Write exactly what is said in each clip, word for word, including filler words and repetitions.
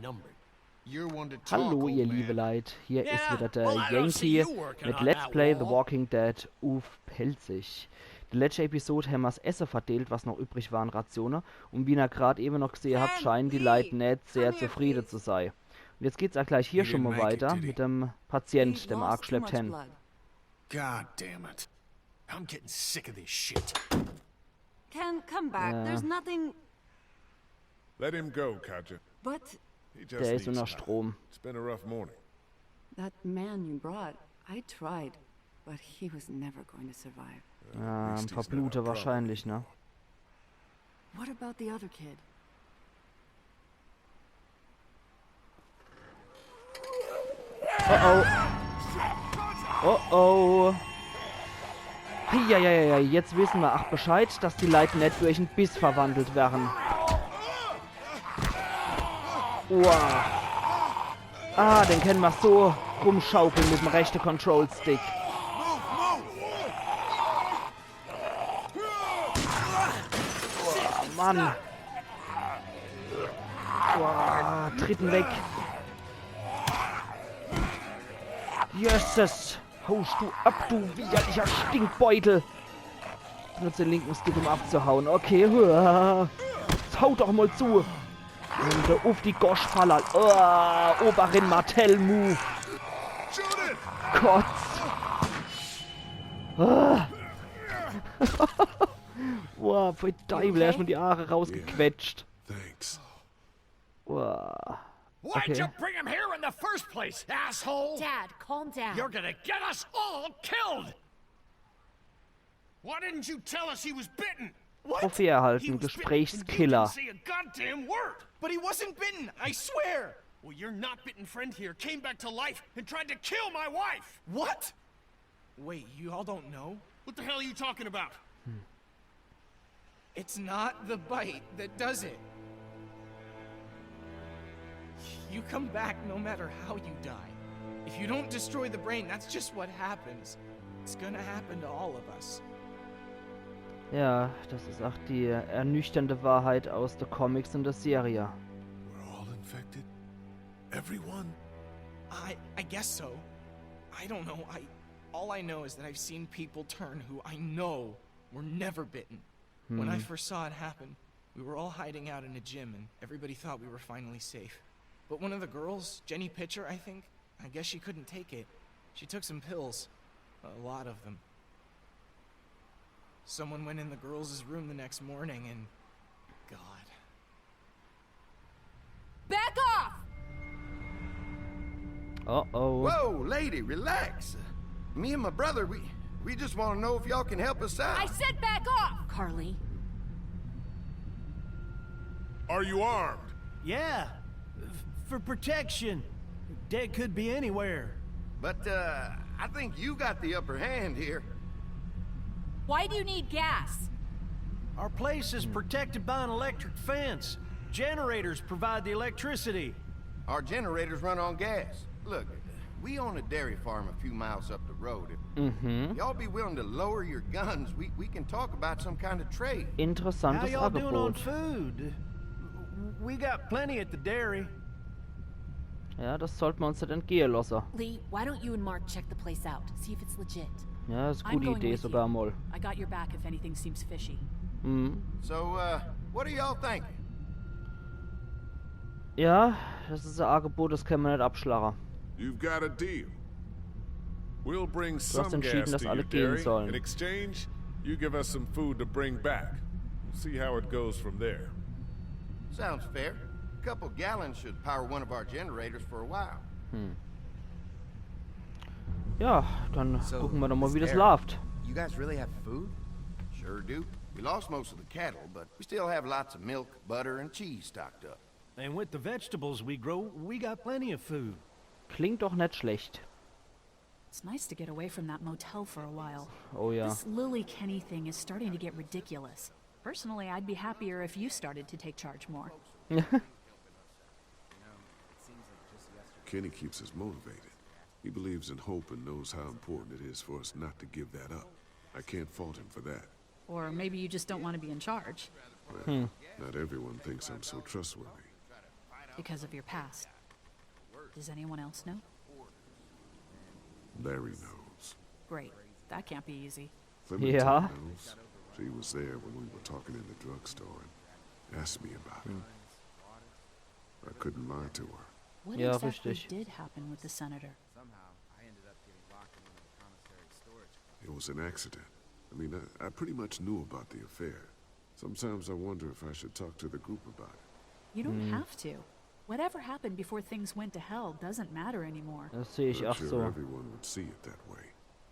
Numbered. You're one to talk, Hallo, old ihr man. liebe Leit, hier is Ja, wieder der well, I don't see Yankee you working mit on Let's that Play The wall. Walking Dead uff Pälzisch. De letschte Episod hämmer's Esse verdeelt, was noch übrig war an Ratione. Un wie ihr grad ewe noch gsehe habt, scheinen die Leit net sehr zufriede zu sei. Un jetzt geht's ach gleich hier He schon didn't mal make it, weiter did he? mit dem Patient, den mer ageschleppt hän. God damn it. I'm getting sick of this shit. Ken, come back. Yeah. There's nothing. Let him go, Katjaa. But He just Der is needs unner time. Strom. It's been a rough morning. That man you brought, I tried, but he was never going to survive. Ja, At en least paar he's not our Blute problem. Wahrscheinlich, ne? What about the other kid? Oh oh. Oh oh. Eieieiei, jetzt wisse mer ach Bescheid, dass die Leit net durch en Biss verwandelt werre. Wow. Ah, den kenne mer so rumschaukeln mit em rechte Control-Stick. Oh, Mann. Boah, tritt en weg. Jesses. Haust du ab, du widerlicher Stinkbeutel. Benutze den linken Stick, um abzuhauen. Okay. Hua. Jetzt hau doch mal zu. Un uff die Gosch, Fallal. Oh, Oberin Martell Move. Kotz. Ah. Boah, pfui Deiwel, er hat mer die Aare rausgequetscht. Thanks. Boah. Why'd Okay. You bring him here in the first place, asshole? Dad, calm down. You're gonna get us all killed. Why didn't you tell us he was bitten? Trophäe erhalten, He was bitten, and you Gesprächskiller. Didn't say a goddamn word. But he wasn't bitten, I swear. Well, your not bitten friend here came back to life and tried to kill my wife. What? Wait, you all don't know? What the hell are you talking about? It's not the bite that does it. You come back no matter how you die. If you don't destroy the brain, that's just what happens. It's gonna happen to all of us. Ja, das is ach die ernüchternde Wahrheit aus de Comics un de Serie. We're all infected? Everyone? I I guess so. I don't know. I all I know is that I've seen people turn who I know were never bitten. When I first saw it happen, we were all hiding out in a gym and everybody thought we were finally safe. But one of the girls, Jenny Pitcher, I think, I guess she couldn't take it. She took some pills. A lot of them. Someone went in the girls' room the next morning and God. Back off! Oh oh. Whoa, lady, relax. Me and my brother, we we just want to know if y'all can help us out. I said back off! Carley. Are you armed? Yeah, f- for protection. Dead could be anywhere. But uh, I think you got the upper hand here. Why do you need gas? Our place is protected by an electric fence. Generators provide the electricity. Our generators run on gas. Look, we own a dairy farm a few miles up the road. If Mhm. y'all be willing to lower your guns, we, we can talk about some kind of trade. How Interessantes y'all doing on Angebot. Food? We got plenty at the dairy. Ja, das sollt mer uns net entgehe losse. Lee, why don't you and Mark check the place out? See if it's legit. Ja, is I'm gute going Idee with sogar you. Mal. I got your back if anything seems fishy. Mhm. So, uh, what are y'all thinking? Ja, das is e Angebot, das kenne mer net abschlache. You've got a deal. We'll bring hast some entschieden, gas dass to alle you, gehen Derry. sollen. In exchange, you give us some food to bring back. We'll see how it goes from there. Sounds fair. A couple gallons should power one of our generators for a while. Ja, dann gucke mer doch mal, wie das laaft. You guys really have food? Sure do. We lost most of the cattle, but we still have lots of milk, butter, and cheese stocked up. And with the vegetables we grow, we got plenty of food. Klingt doch net schlecht. It's nice to get away from that motel for a while. Oh ja. This Lily Kenny thing is starting to get ridiculous. Personally, I'd be happier if you started to take charge more. Kenny keeps us motivated. He believes in hope and knows how important it is for us not to give that up. I can't fault him for that. Or maybe you just don't want to be in charge. Well, not everyone thinks I'm so trustworthy. Because of your past. Does anyone else know? Larry knows. Great. That can't be easy. Clementine Yeah. knows. She was there when we were talking in the drugstore and asked me about it. I couldn't lie to her. What Ja, exactly richtig. did happen with the senator? Somehow, I ended up getting locked in one of the commissary storage. It was an accident. I mean, I, I pretty much knew about the affair. Sometimes I wonder if I should talk to the group about it. You don't have to. Whatever happened before things went to hell doesn't matter anymore. Das sehe ich I'm auch sure so. Everyone would see it that way.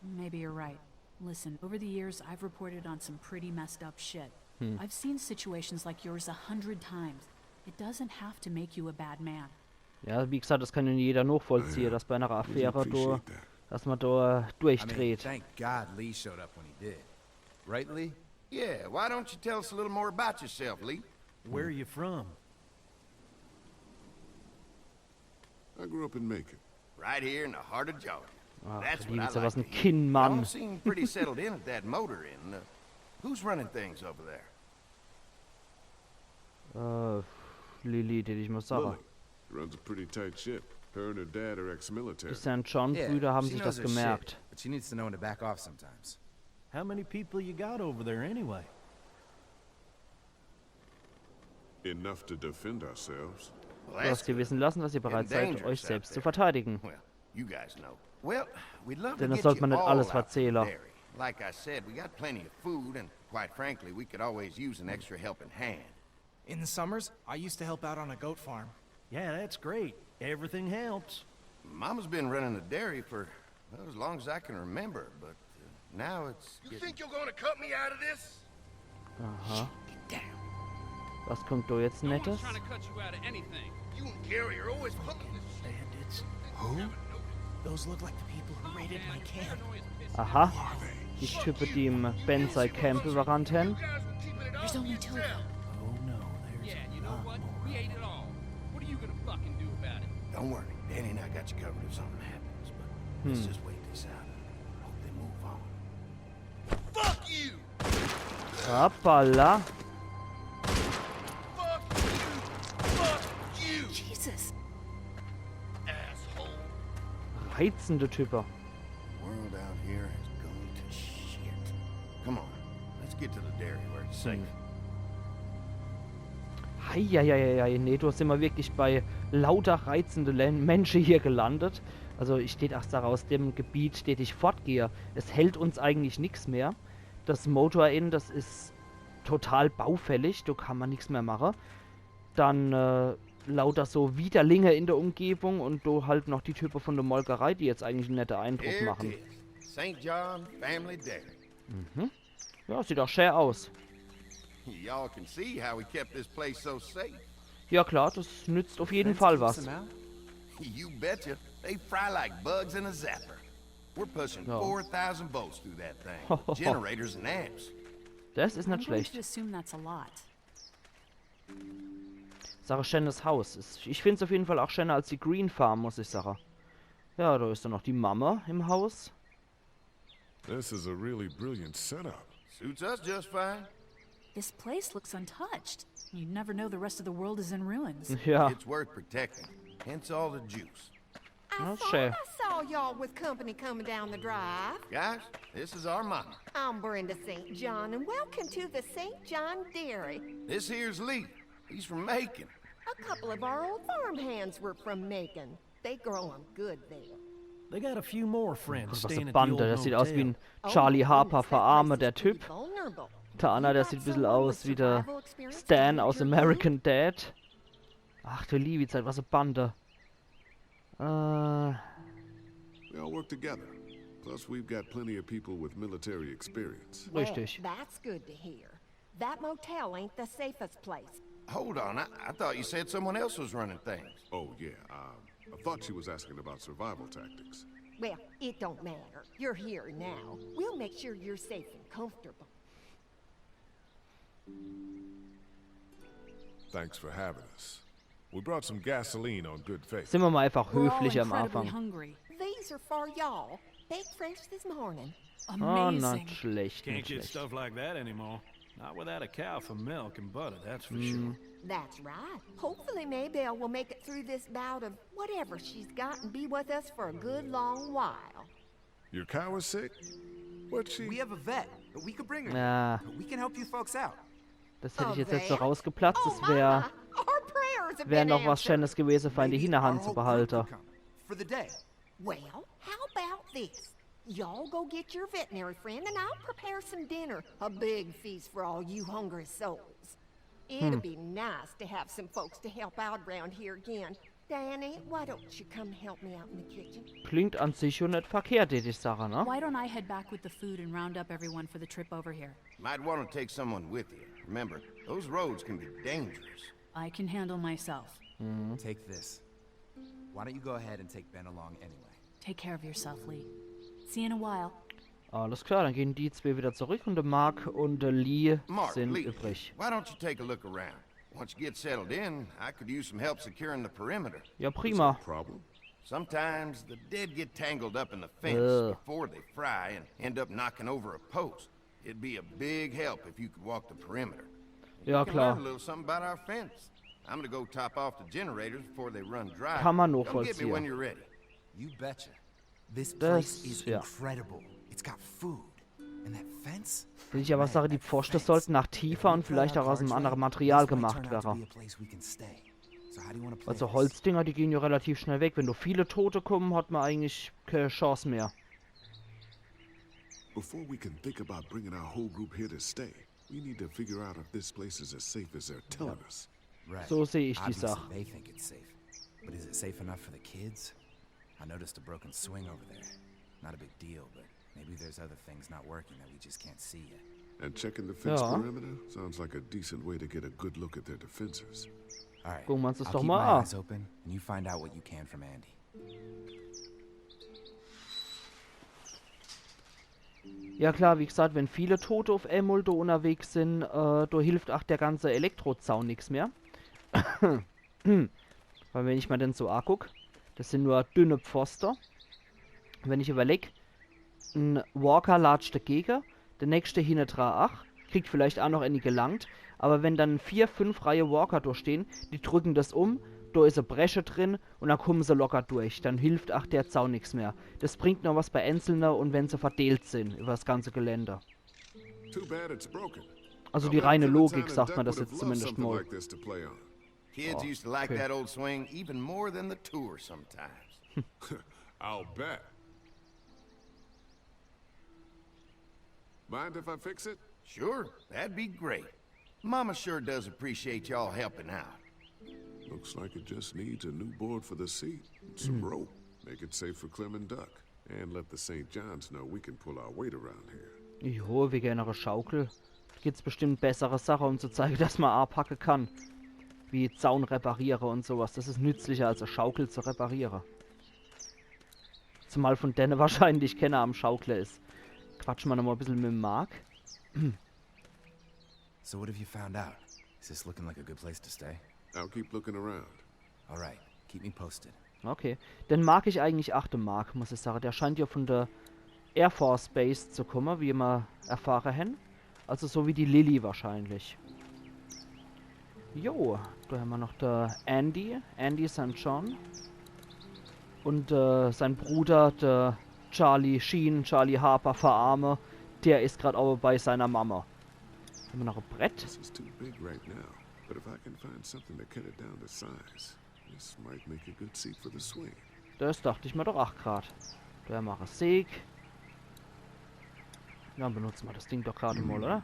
Maybe you're right. Listen, over the years, I've reported on some pretty messed up shit. I've seen situations like yours a hundred times. It doesn't have to make you a bad man. Ja, wie gesagt, das kann ja jeder nachvollziehen, Ja. dass bei einer Really Affäre do, appreciate that. dass man da I mean, durchdreht. Thank God Lee showed up when he did. Right, Lee? Yeah, why don't you tell us a little more about yourself, Lee? Where are you from? I grew up in Macon. Right here in the heart of Georgia. Ach, That's du what I liebes, like was ein to hear. Kinnmann. Y'all seem pretty settled in at that motor inn. Uh, who's running things over there? Äh, Lilly, die ich mal sage. Lily runs a pretty tight ship. Her and her dad are ex-military. Die Saint John-Brüder haben she sich knows das her shit, gemerkt. But she needs to know when to back off sometimes. How many people you got over there anyway? Enough to defend ourselves. Du hast dir wissen lassen, dass ihr bereit seid, euch selbst zu verteidigen. Well, you guys know. Well, we'd love to Denn das get sollte you man nicht all alles out to verzählen. Derry. Like I said, we got plenty of food, and quite frankly, we could always use an extra helping hand. In the summers, I used to help out on a goat farm. Yeah, that's great. Everything helps. Mama's been running the dairy for, well, as long as I can remember, but uh, now it's. You getting- think you're gonna cut me out of this? Aha. Get down. Was kommt da jetzt No one's Nettes? Trying to cut you out of anything. You and Gary are always pulling this shit. Bandits. Who? Those look like the people who raided my camp. Aha. Die Typen, die im Ben sei Camp überrannt haben. There's only two of them. Oh no, there's Yeah, a you know lot what? more. We ate it all. What are you gonna fucking do about it? Don't worry, Danny and I got you covered if something happens, but let's Hmm. just wait this out. Hope they move on. Fuck you! Hoppala. Fuck you! Fuck you! Jesus. Asshole! Reizende Typen. World out here has gone to shit. Come on, let's get to the dairy where it's safe. Heieieiei, nee, do sin mer wirklich bei lauter reizende Len- Mensche hier gelandet. Also ich tät ach sage, aus dem Gebiet tät ich fortgehe. Es hält uns eigentlich nix mehr. Das Motor Inn, das is total baufällig, do kann mer nix mehr mache. Dann äh, lauter so Widerlinge in der Umgebung und do halt noch die Typen von der Molkerei, die jetzt eigentlich en nette Eindruck Here it machen. Is. Saint John Family Dairy. Ja, sieht ach schä aus. Y'all can see how we kept this place so safe. Ja klar, das nützt auf jeden Fall was. You betcha. They fry like bugs in a zapper. We're pushing Ja. four thousand volts through that thing. Generators and amps. Das is I'm net going schlecht. To assume that's a lot. Sag, schönes Haus. Is- Ich find's auf jeden Fall auch schöner als die Green Farm, muss ich sagen. Ja, da is dann noch die Mama im Haus. This is a really brilliant setup. Suits us just fine. This place looks untouched. You'd never know the rest of the world is in ruins. Ja. It's worth protecting. Hence all the juice. I Oh, thought sure. I saw y'all with company coming down the drive. Guys, this is our mama. I'm Brenda Saint John, and welcome to the Saint John Dairy. This here's Lee. He's from Macon. A couple of our old farmhands were from Macon. They grow 'em good there. They got a few more friends Was für staying at the Bande, old das sieht aus wie motel. en Charlie Harper für Arme, der Typ. Vulnerable. Der anner, der sieht bissel aus wie der Stan aus American Dad. Ach du liebe Zeit, was e Bande. Äh, We all work together. Plus, we've got plenty of people with military experience. Richtig. That's good to hear. That motel ain't the safest place. Hold on, I, I thought you said someone else was running things. Oh, yeah, um, I thought she was asking about survival tactics. Well, it don't matter. You're here now. We'll make sure you're safe and comfortable. Thanks for having us. We brought some gasoline on good faith. Sind wir mal einfach We're all höflich am incredibly Anfang. Hungry. These are for y'all. Baked fresh this morning. Ah, Amazing. net schlecht, Can't net get schlecht. Stuff like that anymore. Not without a cow for milk and butter, that's for sure. That's right. Hopefully, Maybelle will make it through this bout of whatever she's got and be with us for a good long while. Your cow is sick? What she? We have a vet. We could bring her. Ja, We can help you folks out. das hätte Oh, ich jetzt nicht so vet? Rausgeplatzt. Oh, Das wäre Mama, our prayers have wär been noch was answered. Schönes gewesen, für in die Maybe Hinterhand our zu whole behalten. Group could come. For the day. Well, how about this? Y'all go get your veterinary friend, and I'll prepare some dinner. A big feast for all you hungry souls. It'd be nice to have some folks to help out around here again. Danny, why don't you come help me out in the kitchen? Klingt an sich schon nicht verkehrt, die Sache, ne? Why don't I head back with the food and round up everyone for the trip over here? Might want to take someone with you. Remember, those roads can be dangerous. I can handle myself. Take this. Why don't you go ahead and take Ben along anyway? Take care of yourself, Lee. See you in a while. Alles klar, dann gehen die zwei wieder zurück und der Mark und der Lee Mark, sind Lee, übrig. Why don't you take a look around? Once you get settled in, I could use some help securing the perimeter. Ja, prima. Problem? Sometimes the dead get tangled up in the fence Ugh. before they fry and end up knocking over a post. It'd be a big help if you could walk the perimeter. Ja, You can learn a klar. Little something about our fence. I'm gonna go top off the generators before they run dry. Kann man Come get me nachvollziehen. When you're ready. You betcha. This Das- place is ja. Incredible. It's got food. And that fence? Will ich aber Man, sagen, die that Pfosten fence. sollten nach If we tiefer und play vielleicht our auch aus cards einem anderen right, Material this might gemacht turn out to werden. Be a place we can stay. So how do you want to play Also this? Holzdinger, die gehen ja relativ schnell weg. Wenn da viele Tote kommen, hat man eigentlich keine Chance mehr. Before we can think about bringing our whole group here to stay, we need to figure out if this place is as safe as they're telling us. Right. So sehe ich die Obviously, Sache. They think it's safe. But is it safe enough for the kids? I noticed a broken swing over there. Not a big deal, but maybe there's other things not working that we just can't see yet. And checking the fence Ja. perimeter sounds like a decent way to get a good look at their defenses. All right. Gucken wir uns das I'll doch keep mal my an. Eyes open, and you find out what you can from Andy. Ja klar, wie gesagt, wenn viele Tote auf einmal da unterwegs sind, äh, da hilft auch der ganze Elektrozaun nichts mehr. Weil wenn ich mir den so anguck, das sind nur dünne Pfosten. Wenn ich überleg, ein Walker latscht dagegen, der nächste hinne dran ach, kriegt vielleicht auch noch eine gelangt, aber wenn dann vier, fünf Reihe Walker da stehen, die drücken das um, da ist eine Bresche drin und dann kommen sie locker durch. Dann hilft auch der Zaun nichts mehr. Das bringt noch was bei Einzelne und wenn sie verteilt sind über das ganze Gelände. Too bad it's broken. Also I'll die bet reine Clementine Logik and sagt mir Duck das would jetzt have loved zumindest something mal. Like this to play on. Kids Oh, used to like okay. That old swing even more than the tour sometimes. I'll bet. Mind if I fix it? Sure, that'd be great. Mama sure does appreciate y'all helping out. Looks like it just needs a new board for the seat and some rope. Make it safe for Clem and Duck. And let the Saint Johns know we can pull our weight around here. Jo, wegen einer Schaukel. Gibt's bestimmt bessere Sachen, um zu zeigen, dass man anpacken kann. Wie Zaun repariere und sowas. Das ist nützlicher, als eine Schaukel zu reparieren. Zumal von denen wahrscheinlich keiner am Schaukle ist. Quatschen wir nochmal ein bisschen mit dem Mark. So what have you found out? Is this looking like a good place to stay? I'll keep looking around. All right. Keep me posted. Okay. Den mag ich eigentlich ach, den Mark, muss ich sagen. Der scheint ja von der Air Force Base zu kommen, wie wir erfahren haben. Also so wie die Lilly wahrscheinlich. Jo, da haben wir noch der Andy, Andy Saint John. Und äh, sein Bruder, der Charlie Sheen, Charlie Harper, verarme, der ist gerade aber bei seiner Mama. Haben wir noch ein Brett? This is too big right now, but if I can find something to cut it down to size, this might make a good seat for the swing. Das dachte ich mir doch ach grad. Da mache Säg. Dann benutzen wir das Ding doch gerade mal, oder?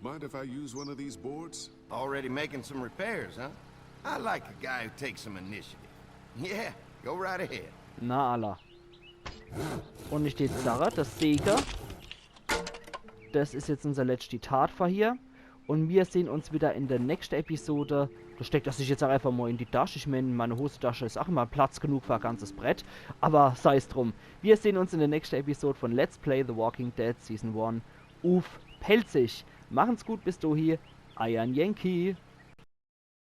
Mind if I use one of these boards? Already making some repairs, huh? I like a guy who takes some initiative. Yeah, go right ahead. Na alla. Und ich jetzt sage, das Säge, das ist jetzt unser letzte Tat für hier. Und wir sehen uns wieder in der nächsten Episode. Da steckt das sich jetzt auch einfach mal in die Tasche. Ich meine, meine Hosentasche ist auch immer Platz genug für ein ganzes Brett. Aber sei's drum. Wir sehen uns in der nächsten Episode von Let's Play The Walking Dead Season one uff Pälzisch. Machen's gut bis dohi. Eiern Yankee.